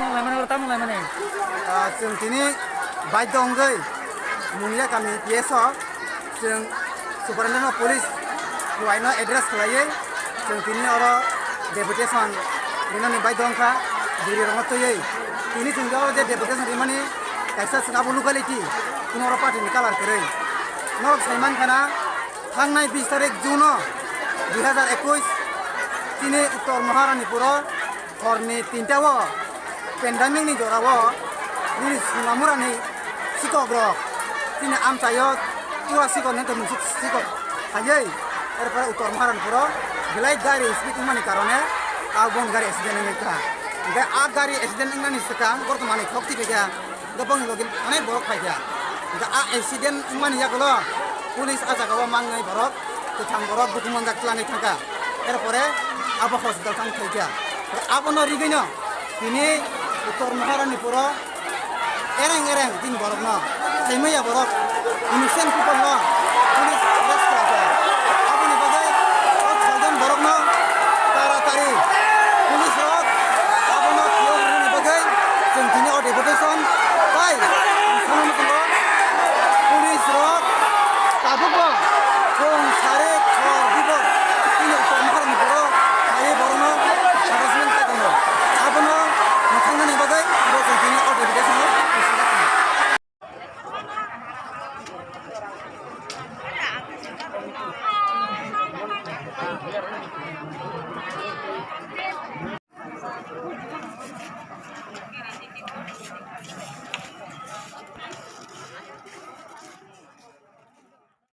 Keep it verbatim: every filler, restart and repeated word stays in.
Tamung laimani, oro tamung laimani. Ah, chwng tini baidho wngwi Mungia kami P S o chwng Superintendent of Police Khowai no address khlaiwi chwng tini oro deputation rinani baidho wngkha, bwrwi rokno twiwi. Tini chwng oro je deputation rimani kaisa chwng abo locality, kuno oro party ni colour kwrwi. Norok sai mankha na, thangnai bis tarik June o dui hazar ekush chini Uttor Maharanipur o horni tinta o pandemic ni jora o nini Sonamura ni sikok rok chini amchai o tua sikok ni tongmung sikok phaiwi, erpore Uttor Maharanipur o belai gari speed wngmani karone a bon gari accident wngwi kha. Hingkhe a gari accident wngnani swkang borok manwi khok twi phaikha. Hingke bongni logi onek borok phaikha. Hingke a accident wngmani yagulo police a jagao mangnai borok, kwthang borok dukhu manjak twlangwi thangkha. Erpore abo hospital thang thaikha. Abono rigwino tini Uttor Maharanipuro ereng ereng tin borokno saimaya borok innocent people no police arrest khlaikha. Aboni bagwi o saijon borokno taratari police rok abono thwiwi rwnani bagwi chwng tini o deputation tai ang sana muchungo police rok tabukbo chwng sari khor bibor tini Uttor Maharani borok khaiwi borokno harassment khai tongo. Abono mwthangnani bagwi bo chwng tini o deputation o.